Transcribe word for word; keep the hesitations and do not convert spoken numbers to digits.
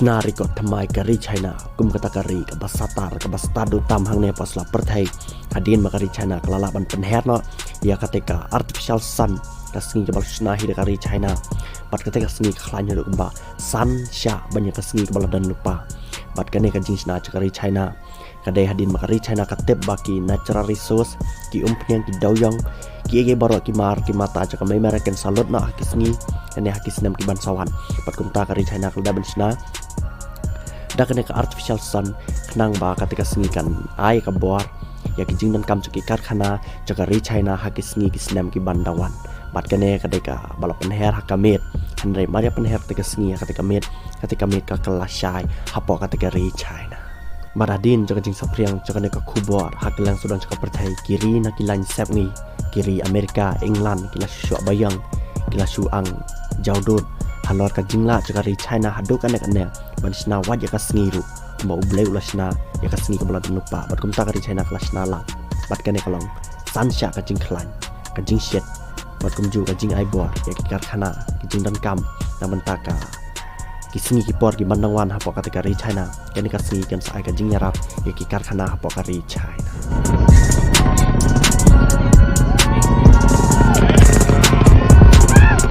Shna record thymmai ka ri China kum kata ka ri kaba satar kaba stad tam hangne hapoh sla pyrthei. Hadien ba ka ri China ka la lah ban pynher noh ïa kata ka artificial sun, ka sngi kaba la shna hi da ka ri China. Bad kata ka sngi ka khlaiñ haduh kumba san shah ban ïa ka sngi kaba la don lypa. Bad kane ka jingshna jong ka ri China ka dei hadien ba ka ri China ka tip ba ki natural resource, ki umphniang, ki dewïong, kiei kiei baroh, ki mar ki mata jong ka mei American sa lut noh ha ki sngi, kane ha ki snem ki ban sa wan. Bad kumta ka ri China ka la dep ban shna da kane ka artificial sun, khnang ba kata ka sngi kan ai ka bor ïa ki jingdonkam jong ki karkhana jong ka ri China ha ki sngi ki snem ki ban da wan. Bad kane ka dei kaba la pynher ha ka miet. Hynrei mar ïa pynher kata ka sngi ha kata ka miet, kata ka miet ka kylla shai hapoh kata ka ri China. Bad hadien jong ka jingsaphriang jong kane ka khubor ha kylleng sawdong jong ka pyrthei, ki ri na ki laiñ sepngi, ki ri America, England, ki la shu shuh baiong, ki la shu ang jawdud halor ka jinglah jong ka ri China haduh kane kane ban shna wad ïa ka sngi ruh, kumba U Blei u la shna ïa ka sngi kaba la don lypa. Bad kumta ka ri China ka la shna lang. Bad kane ka long san shah ka jingkhlaiñ, ka jingshit, bad kumjuh ka jingai bor ïa ki karkhana, ki jingdonkam na bynta ka ki sngi ki por ki ban dang wan hapoh kata ka ri China. Kane ka sngi kan sa ai ka jingïarap ïa ki karkhana hapoh ka ri China.